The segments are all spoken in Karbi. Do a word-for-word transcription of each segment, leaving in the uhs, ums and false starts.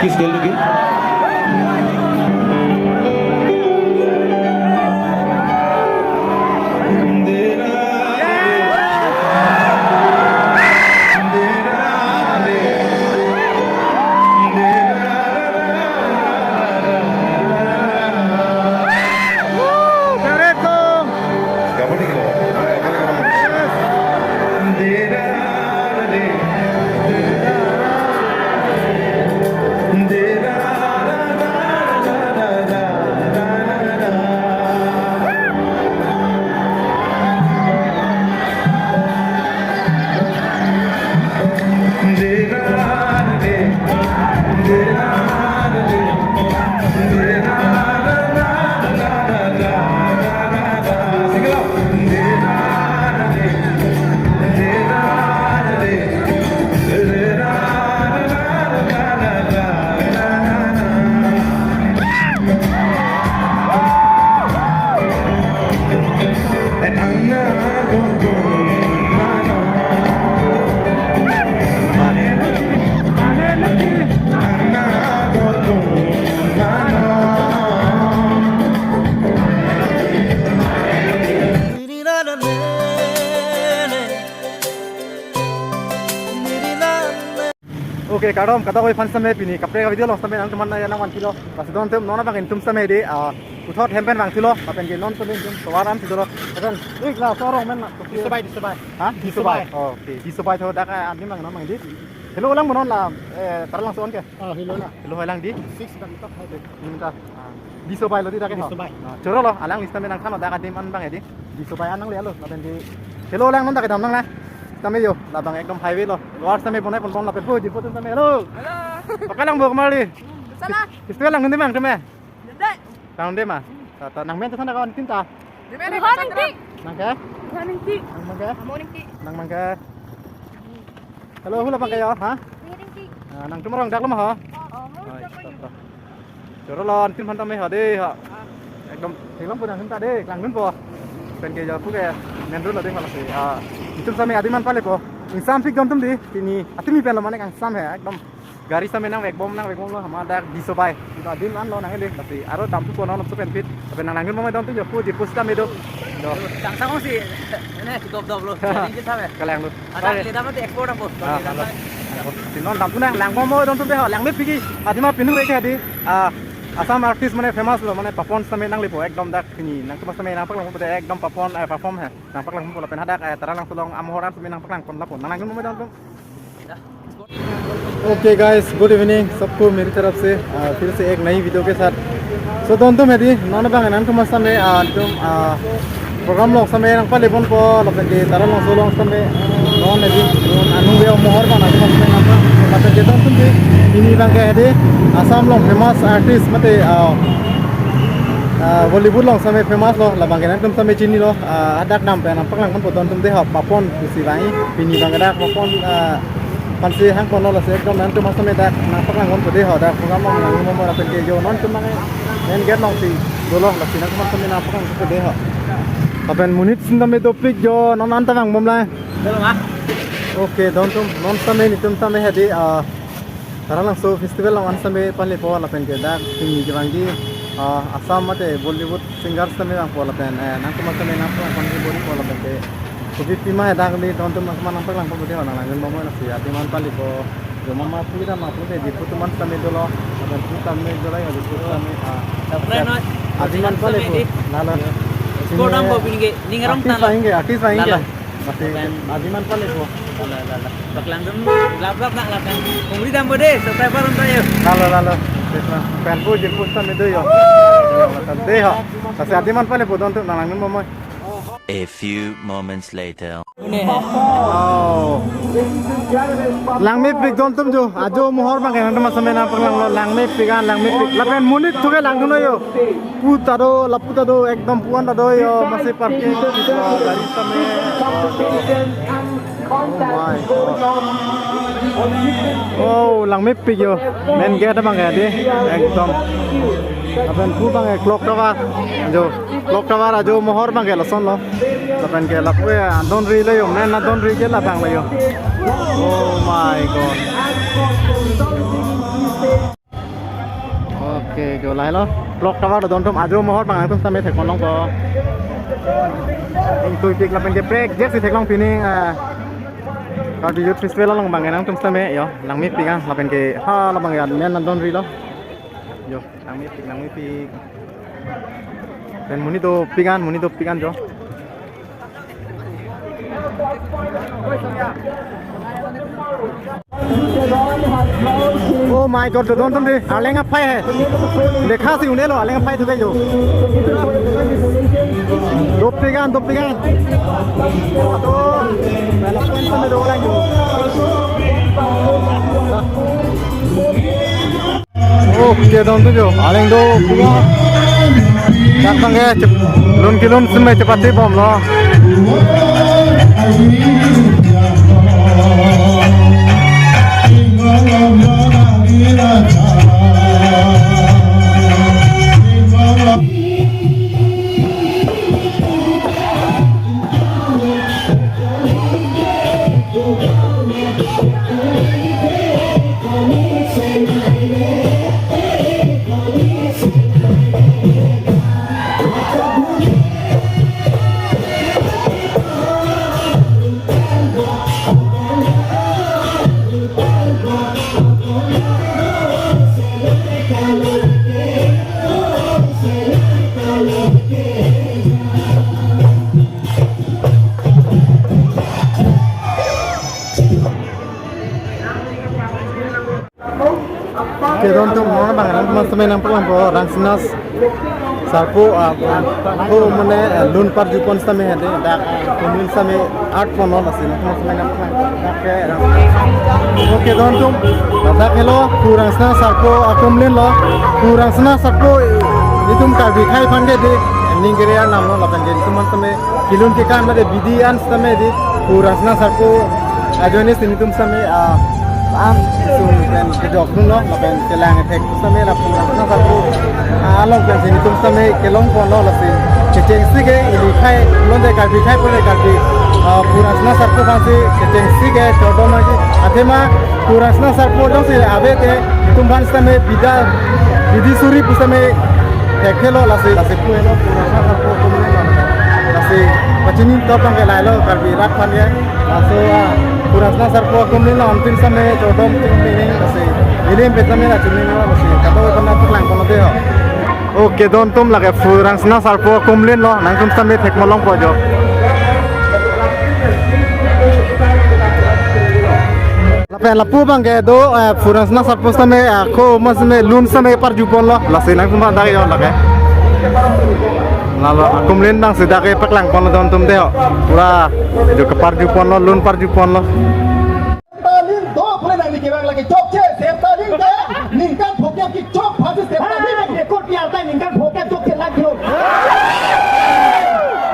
Kiss कर लोगे? Okay, kardom, kadokave aphan sitame pini kaprek avideo along sitame nangtumphan nangvanpilo. Lasi don atum non abang ingtum sitame dei, ah, puthot hem pen vangthulo, lapen ke non sitame ingtum tovar an si dolo. Lapen, ik la sorong men na. Disobai, disobai. Ha? Disobai. Disobai. Oh, okay. Disobai tho dak, ah, adim abang non abang dei. Helo lang mo non la, eh, Taralangso an ke? Oh, helo na. Helo hai lang dei. Six bang tok hai dei. Hmm, ta. Ah, disobai lo dei dak ke ho. Disobai. Ah, choro lo, alangli sitame nangthanlo dak adim an abang dei. Disobai an nanglelo, lapen dei. Helo lang non dak kedam nang la. Sitame jo, labang ekdom highway lo. Tovar sitame bonai ponbom lapen ho, jirpo atum sitame. Helo. Helo. Pakalangpo komarli. Sana. Festival langdun dei ma nangtum? Dei. Langdun dei ma. Ta, ta, nangmen ta sana kawan tin ta. Dei, Rohan Ingti. Nang ke? Rohan Ingti. Nang abang ke? Amo Ingti. Nang abang ke? Helo, hula abang ke jo, ha? Rohan Ingti. Ah, nangtum arong dak lo ma ho? Oh, oh, oh, stop, stop. Choro lo, nangtumphan tame ho dei ho. Ekdom theklongpo nangtum ta dei, langdunpo. Pen ke jo pu ke main road lo dei ho lasi. Ah, itum sitame adim an palepo. Ingsampik don atum dei, pini atum ni pen lo mane kangsam he, ekdom gari sitame nangvekbom, nangvekbom lo, hama dak Disobai. Itum adim an lo nang dei, lasi aro damthupo non lapuson pen pit. Tapi nang langdun mo don atum jo pu jirpo sitame do. Do. Kangsam si, ini cukup dop lo. Ini kita be. Kalanglo. Ada Pare. Kita mati ekspor dampo. Ah, halo. Si non damthu nang langbom mo don atum dei ho, langmepik ke. Adim an pinu ke dei. Ah, Assam artist mane famous lo, mane Papon sitame nanglepo, ekdom dak pini nangtum sitame nangpaklangpo dei, ekdom Papon, eh, perform hai. Nangpaklangpo lapen hadak, eh, Taralangso along amohor an sitame nangpaklangpon lapu. Nang langdun mo don atum. Okay guys, good evening सबको मेरी तरफ से, आ, फिर से एक नई वीडियो के साथ। So don atum dei, non abang nangtum sitame, ah, itum, ah, program along sitame nangpaleponpo, lapen ke Taralangso along sitame non dei, non anu ve amohor abang nangtum sitame nangpa, lapen ke don atum dei, pini abang ke dei, Assam along famous artist mate, ah, ah, Bollywood along sitame famous lo, labang ke nangtum sitame chinilo, ah, hadak dam pen nangpaklangponpo don atum dei ho, Papon pusi vangji, pini abang ke dak Papon, ah, aphansi hangponlo lasi ekdom nangtum sitame dak nangpaklangponpo dei ho, dak program along nangmomor lapen ke jo non atum nang main gate along si dolo lasi nangtum sitame nangpaklangponpo dei ho. Lapen monit sitame dopik jo non anta vangbom lang. Dolo ma? Okay, don atum non sitame netum sitame dei, ah, Taralangso festival along an sitame palepo lapen ke dak pini kevangji, ah, Assam mate Bollywood singers sitame vangpo lapen, eh, nangtum sitame nangpaklangponji bor-ipo lapen ke. Kopi pima hadak dei don atum nangpaklangponpo dei ho, nang langdun mo mo lasi adim an palepo. Jo mama pu kita ma pu dei jirpo atum an sitame dolo. Lapen pu sitame dolo ya jirpo sitame, ah. Adim an palepo. Lalo. Ekspor dampo pini ke, ning arong artist tan lo. Vangji, artist vangji. Lalo. Masi adim an palepo. Lalo, lalo. Bak langdun, lap lap nak lapen. Umri dampo dei, subscriber unta jo. Lalo, lalo. Pen pu jirpo sitame do jo. Dei ho. Masi adim an palepo don atum, nang langdun mo mo. A few moments later. Wow. Langmepik don atum jo. Ajo amohor abang ke nangtum sitame nangpaklanglo, langmepik an, langmepik. Lapen monit thu ke langdunlo jo. Pu ta do, lapu ta do, ekdom pu an ta do jo, masi parking, ah, gari sitame. Oh my God. Oh, langmepik jo. Main gate abang ke dei, ekdom. Lapen pu abang ke clock tower. Jo, clock tower ajo amohor abang ke lasonlo. Lapen ke lapu ke adon ri le jo, main adon ri ke labang le jo. Oh my God. Lahelo, clock tower do don atum ajo mohor abang nangtum sitame theklongpo. Ingtuipik lapen kaprek jek si theklong pining, ah, Karbi Youth Festival along abang nangtum sitame yo, nangmepik an lapen ke ha labang ya men an don rilo. Yo, nangmepik, nangmepik. Pen monit dopik an, monit dopik an jo. Oh my God, do don atum dei, arleng aphai he. Dekha si un-elo, arleng aphai thu ke jo. Dopik an, dopik an. Aduh, balap pen pen do lang jo. Oh, kedon atum jo, arleng do, pulo. Dak abang ke, cep-, lun kelun sitame chepate bomlo. Kedon atum, non abang nangtum sitame nangpaklangpo, Rangsina Sarpo, ah, ko mane, eh, lun parjupon sitame hedi, dak, ah, kumin sitame art ponlo lasi nangtum sitame nangpaklang. Dak ke, Rang-, okay, don atum, dak helo, Phu Rangsina Sarpo akumlin lo, Phu Rangsina Sarpo, itum Karbi akhei aphan ke dei, ning kere arnam lo, lapen ke itum aphan sitame, kelun kekan mate bidi an sitame dei, Phu Rangsina Sarpo ajoine si netum sitame, ah, an sung pen kejokdunlo, lapen kelang ethek sitame la Phu Rangsina Sarpo, ah, along pen si netum sitame kelongponlo lasi. Kechengsi ke ili akhei, londe Karbi akhei pule Karbi, ah, Phu Rangsina Sarpo aphan si kechengsi ke chodom lagi. Athema Phu Rangsina Sarpo jongsi ave te, netum aphan sitame bida, bidi suri pu sitame thekthe lo lasi, lasi pu helo Phu Rangsina Sarpo akumlin lo. Lasi pachini top abang ke lahelo Karbi rat aphan ke. Laso, ah, Phu Rangsina Sarpo akumlin lo, anpin sitame chodom ting ting lasi. Ili anpin sitame la chini lo lasi. Kato ko na paklang kono dei ho. Okay, don atum, lake Phu Rangsina Sarpo akumlin lo, nangtum sitame thek malongpo jo. Lapen lapu abang ke do, eh, Phu Rangsina Sarpo sitame, eh, ko ma sitame lun sitame parjuponlo, lasi nangtum abang dak yo lake. Lalo akumlin abang si dak ke paklangponlo don atum dei ho. Pura jo keparjuponlo, lun parjuponlo. Sertalin do pule nangli kevang lake chokche, sertalin ke ningkan phokep kechok aphansi sertalin. Hai, ekor pi arta ningkan phokep chokche laglo.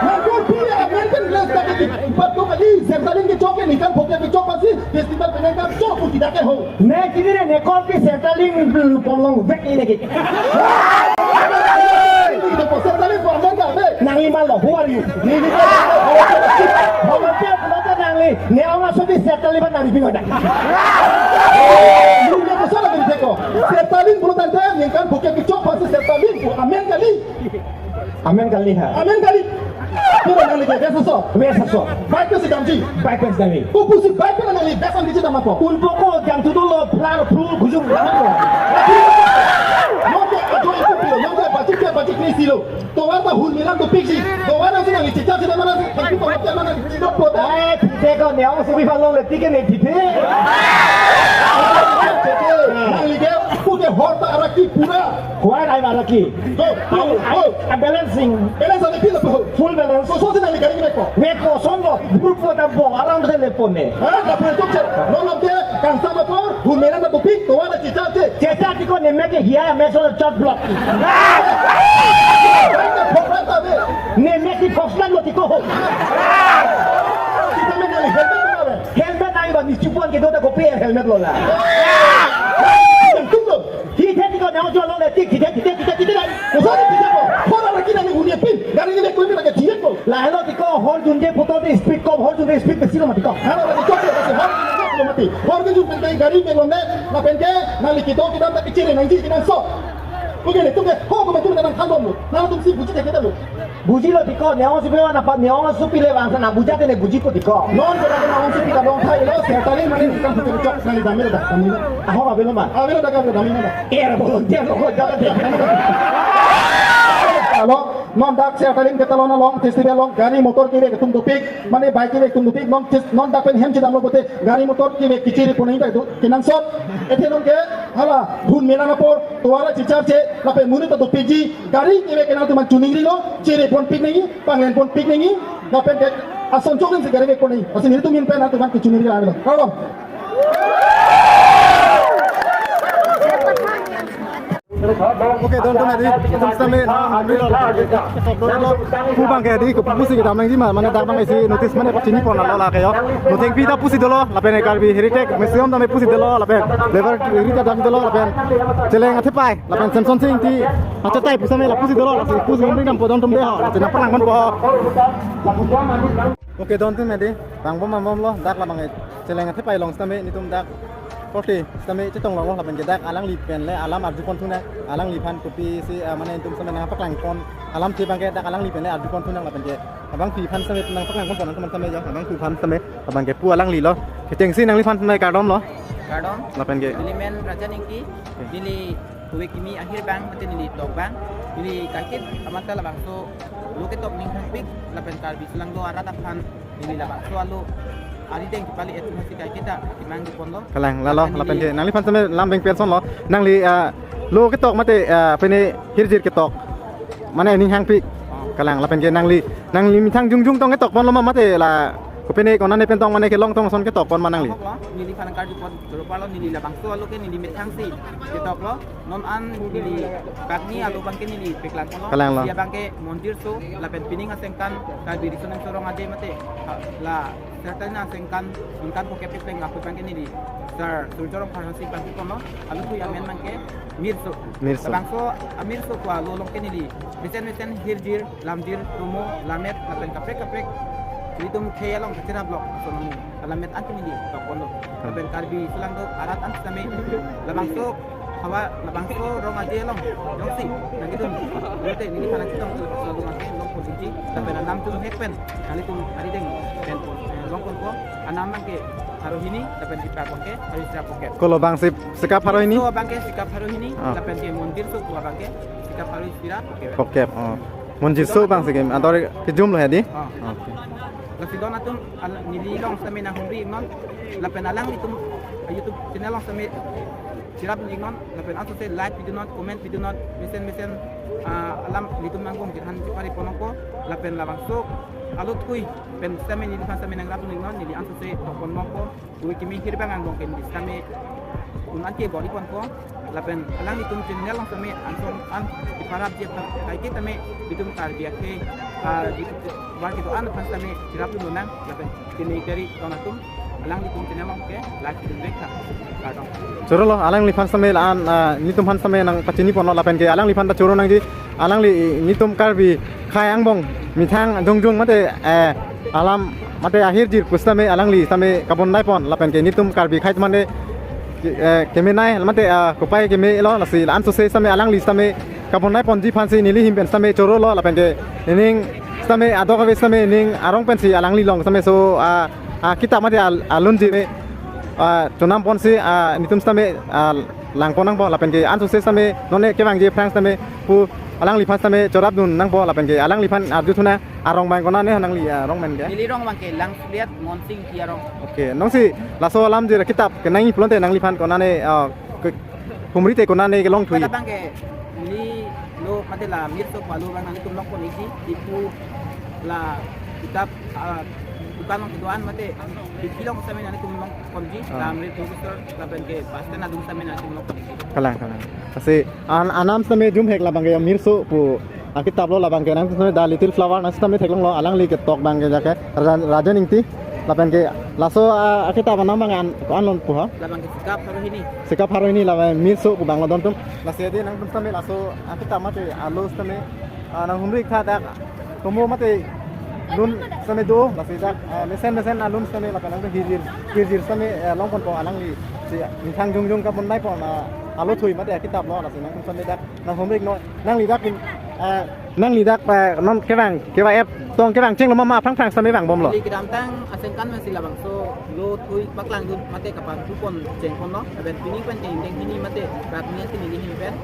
Nangkor pi amen pen les lake ki, bat ko kali, sertalin kechok ke ningkan phokep kechok aphansi. Festival penang kam chok pu kita ke ho. Ne kini ne ne kor pi sertalin pon longvek ini ki. Kita po sertalin po amen ka be. Nangli malo, who are you? Ni ni. Volunteer, volunteer nangli. Ne ong aso pi sertalin ba nangli bingo dak. Ni ne ko sala beri teko. Sertalin pulotangte ningkan phokep kechok aphansi sertalin po amen kali. Amen kali ha. Amen kali. Pura nangli ke best aso. Best aso. Bike pensi damji. Bike pensi damji. Kopusi bike pen nangli best an diji dampo. Unpo ko jangthu dolo phlar phru bujung dampo. Nonke ajo ipu pilo, nonke bachik ke bachik ni silo. Tovar ta hul milan dopikji. Tovar nangsi nangli chicha chicha mana si thengpi tovar ta mana si dot pota. Eh, thithe ko ne ong subi phalong le tike ne thithe. Nangli ke pute hor ta araki pura. Kuan ai araki. Go, go, go. A balancing. Balance ave pilo po. Full balance. Koso si nangli gari meko. Meko sonlo, bur po dampo, aram se lepo ne. Ha, ta pura chokche. Non lam ke, kangsa ma por, humera na topik, tovar ta chicha che. Chicha tiko ne meke hiya, me so chot block. Hai ta phok ta be. Ne meke phok slang lo tiko ho. Kita me nangli helmet na be. Helmet nangli ba ni chupon ke do ta kopi helmet lo la. Tum lo. Thithe tiko nang jo lo le tik, thithe, thithe, thithe, thithe, thithe. Koso ni thithe ko. Hor araki nangli huni pin. Gari ni le koi ni lake thithe ko. Lahelo tiko hor junde photo de speed kom, hor junde speed besi lo mati ko. Hor araki ko se besi hor junde ko mati. Hor ke jun pen gari me lo ne, lapen ke nangli kedo kedam ta kechere nangji kenangsot. Oke, le, tum ke, ho, ko, tum ke nang thanbomlo. Nangtum si buji thekthedetlo. Bujilo tiko, ne-ongsopi ma nangpa, ne-ongsopi le bang, nang buji te ne buji ko tiko. Non ke nang ongsopi ta long thai lo, serta le mane nang tum ke chok, nang dam-i lo dak, dam-i lo. Ahok avelo ma? Avelo dak, avelo dam-i lo dak. Er, volunteer lo, ko, dak, dak. Alo, non dak serta le ke talon along, festival along, gari motor kevek atum dopik, mane bike kevek atum dopik, non ches-, non dak pen hem chedamlo pulote, gari motor kevek kechiri pon nangji ta do, kenangsot. Athe non ke, hala, hun menang apor, tovar chicharche, lapen monit ta dopikji, gari kevek ke nangtumphan choningrilo, chiri ponpik nangji, panglen ponpik nangji, lapen ke ason choklim si gari vek pon nangji, ason nelitum ahin pen nangtumphan kechoningri avelo. Kardom. Oke, don don adi, don sitame, na, na, na, na, na, pu abang ke adi, kopi pusi kedam nangji ma, mane dak abang isi notice mane pachini pon lo lake yo. Nothengpi ta pusi dolo, lapen Karbi Heritage Museum tame pusi dolo, lapen Labour Heritage dam dolo, lapen Cheleng Athepai, lapen Samson Sing Ingti, achatai pu sitame la pusi dolo, la pusi umri nam po don tum de ho, la chena parang kon po. Oke, don tum adi, bang bom bom lo, dak labang Cheleng Athepai along sitame, nelitum dak forty sitame chetong longlo, lapen ke dak alangli pen le alam arju pon thunang, alangliphan kopisi, ah, mane nelitum sitame nangpaklang pon alamthe abang ke dak alangli pen le arju pon thunang, lapen ke abangphu aphan sitame nangpaklang pon pon nangtum sitame jo, abangphu aphan sitame, abang ke pu alangli lo. Kechengsi nangliphan sitame kardom lo. Kardom. Lapen ke. Neli men Raja Ingti, oke. Neli kove kimi ahir abang, mate neli tok abang, neli kaiket amat ta labangso lo ketok ning thangpik, lapen Karbi Anglong arat aphan neli labangso alo arideng kepali et masi kaiketa kemang di ponlo. Kalang, lalo, lapen ke nangliphan sitame lam beng person lo. Nangli, ah, lo ketok mate, ah, pene hirjir ketok. Mane ning hangpik. Kalang, lapen ke nangli, nangli methang jongjong tong ketok ponlo ma mate la kopene konane pen tong mane kelong tong ason ketok pon ma nangli. Ahok lo, neliphan karju pon, joro parlo neli labangso alo ke neli methang si ketok lo. Non an neli bagni alo abang ke neli paklang ponlo. Kalang lo. Isi abang ke mondir so, lapen pining asengkan, Karbi Riso Nimso Rong Aje mate, ha, la serta na asengkan, ningkan phokep kepleng apot abang ke neli Sir Surjya Rongphar hansi pangki ponlo, alo thu amen abang ke Mirso. Mirso. Labangso amirso pu alo along ke neli mesen mesen hirjir, lamjir, tomo, lammet, lapen kaprek kaprek nelitum khei along kachira block ason amu alammet an ke neli tok ponlo. Lapen Karbi Anglong arat an sitame labangso havar, labangso Rong Aje along jongsi nangtum lote neliphan nangchetong labangso Rong Aje along pon isi, lapen anam jonghek pen nanglitum arideng pen pon, eh, long ponpo. Anam abang ke pharo hini, lapen sikap abang ke pharo isi ra phokep. Kolo abang si sikap pharo hini? Mirso abang ke sikap pharo hini, ah, lapen ke mondir so pu abang ke sikap pharo isi ra phokep. Phokep, oh. Mondir so abang si ke ador kejum lo he di? Ah. Oke. Lasi don atum al-, neli along sitame nanghumri iknon, lapen alanglitum, ah, YouTube channel along sitame cherapdun iknon, lapen ansose like pidunnon, comment pidunnon, mesen mesen, ah, alam nelitum angbong kethan chepari pon nangpo, lapen labangso alo thui pen sitame neliphan sitame nangrapdun iknon, neli ansose tok pon nangpo. Kove kimi ahir abang angbong ke neli sitame un an ke bor-i ponpo. Lapen alanglitum channel along sitame anson an iparap je kaiket tame nelitum Karbi akhei, ah, di, war kedo-an aphan sitame cherapdun lonang, lapen keme kari don atum alanglitum channel along ke like pidun vek tha. Kardom. Choro lo, alangliphan sitame la-an, ah, nelitum aphan sitame nangpachini ponlo, lapen ke alangliphan ta choro nangji. Alangli nelitum Karbi akhei angbong methang jongjong mate, eh, alam mate ahirjir pu sitame alangli sitame kabondai pon, lapen ke nelitum Karbi akhei mane, eh, kemenei mate, ah, kopai kemelo, lasi la-ansose sitame alangli sitame kabondai ponji aphansi neli ahin pen sitame choro lo, lapen ke nening sitame adok ave sitame nening arong pensi alangli along sitame so, ah, ah, kitap mate al-, alunji me, ah, chonam ponsi, ah, nelitum sitame, ah, lang pon nangpo, lapen ke ansose sitame nonke kevangji aphrang sitame pu alangliphan sitame chorapdun nangpo, lapen ke alangliphan arju thunang, arong abang konane nangli, ah, arong amen ke? Neli arong abang ke Langsuliat Monsingti arong. Oke, nonsi laso alamjir akitap kenangji pulote nangliphan konane, ah, ke, humri te konane kelong thui? Pada abang ke neli lo mate la Mirso pu alo abang nanglitum long pon isi, ipu la kitap, ah, dukan along kedo-an mate, isi along sitame nanglitum long ponji, ah, la Amrit Bookstore lapen ke bus stand adung sitame nanglitum long ponji. Kalang, kalang. Lasi an-, anam sitame jumhek labang ke Mirso pu akitap lo, labang ke nang sitame The Little Flower nang sitame theklonglo, alangli ketok abang ke jake Raja, Raja Ingti, lapen ke laso, ah, akitap anam abang an, ko-an lo pu ho? Labang ke Sikap Pharo Hini. Sikap Pharo Hini labang Mirso pu abang lo don atum. Lasi adi nangtum sitame laso akitap mate alo sitame, ah, nanghumri tha dak tomo mate Lun sitame do, lasi dak, eh, mesen mesen alun sitame lapen nang hirjir, hirjir sitame, eh, longponpo alangli. Si ingthang jongjong kapon naipon, ah, alo thui mate akitap lo, lasi nangtum sitame dak nanghumri iknoi, nangli dak, eh, nangli dak pa non kevang, kevang ep tong kevang chenglo ma ma aphrang phrang sitame vangbomlo. Neli kedamtang asengkan pensi labangso lo thui paklangdun mate kapatupon chengponlo, lapen pini pen ke ingdeng hini mate rat ni ati neli hini pen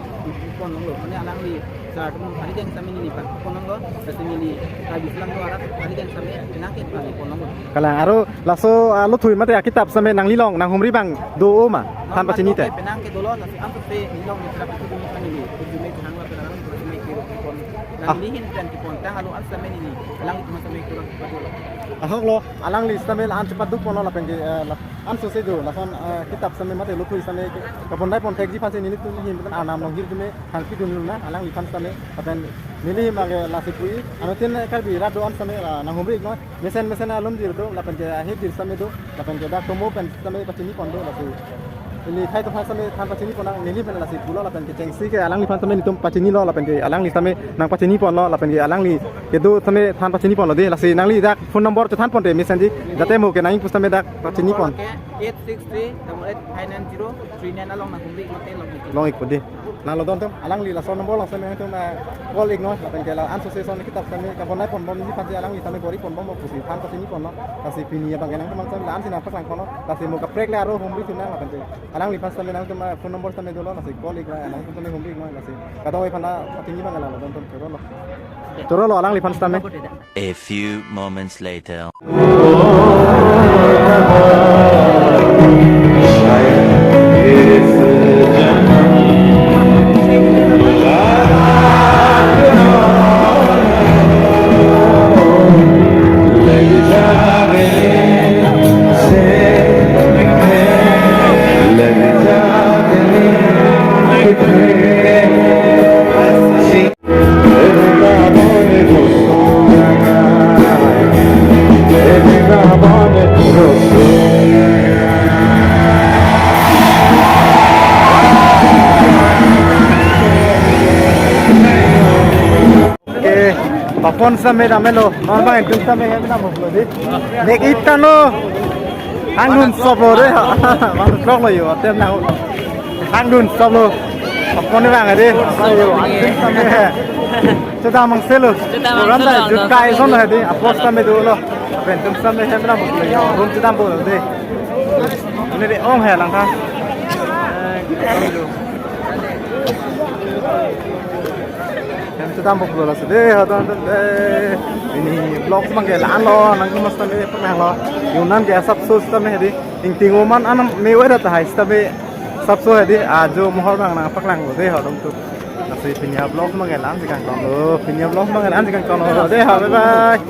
ponlonglo. Mane alangli sar atum arideng sitame neli pakuponlonglo, lasi neli Karbi Anglong arat arideng sitame penang ke pali ponlonglo. Kalang, aro laso, ah, lo thui mate akitap sitame nanglilong nanghumri abang do ma, than pachini te? Penang ke dolo, lasi anso se nilong ni sar atum neli kujume jahang la penang kujume kiro kipon. Ah. Neli hin pen kipon tang alo an sitame neli alang itu sitame kurang kipon dolo. Ahok lo, alangli sitame la-an chepadukponlo lapen ke, eh, la-, anso se do, lason, eh, kitap sitame mate lo thui sitame ke, kapon naipon thekji aphansi nelitum him pen Arnam along hirjume hangpidun luna, alangliphan sitame, lapen neli him age lasi pu-i, anuttin Karbi rat do-an sitame, ah, nanghumri iknoi, mesen mesen alun dir do, lapen ke ahirjir sitame do, lapen ke dak tomo pen sitame pachini pon do, lasi. Ili khai to aphan sitame than pachini pon nang, neli pen lasi pulo, lapen ke chengsi ke alangliphan sitame nelitum pachinilo, lapen ke alangli sitame nangpachini ponlo, lapen ke alangli kedo sitame than pachini ponlo dei, lasi nangli dak phone number chethan ponte mesenji, jate mo ke nangpu sitame dak pachini pon. Eight six three double eight five nine zero three nine along nanghumri mate long ik. Long ikpo dei. Nanglo don atum, alangli laso number along sitame nangtum, eh, call iknoi, lapen ke la-an association kitap sitame kapon naiponbomji aphansi alangli sitame bor-i ponbompo pusi than pachini ponlo, lasi pini abang ke nangtum sitame la-ansi nangpaklangponlo, lasi mo kaprek le aro humri thunang lapen ke. Alangliphan sitame nangtum, eh, phone number sitame dolo, lasi call iknoi, nangtum sitame humri iknoi, lasi. Kadokave aphan la pachini abang ke lalo don atum, chorolo. Chorolo alangliphan sitame. A few moments later. Oke, paphone sitame damlo, non abang ingdeng sitame hem damlo dei. Nek itan lo. Hangdun soplo dei. Bang klok lo yo, atem nang. Hangdun soplo. Paphone abang dei. Yo, ingdeng sitame. Chedam angselo. Chedam angselo. Program ta jutai ason lo dei. Apor sitame dolo. Lapen ingdeng sitame hem damlo yo. Room chedampo dei. Ini dei ong he langkha. Hem chedampo pulo lasi dei, ha, don, don, dei. Pini vlog abang ke la-anlo, nangtum sitame paklanglo. Yo-an ke asapso sitame dei. Ingting oman anam me weda tahai sitame asapso dei. Ajo mohor abang nangpaklanglo dei, ha, don atum. Lasi pini avlog abang ke la-ansi kangtonlo. Pini avlog abang ke la-ansi kangtonlo dei, ha, bye bye.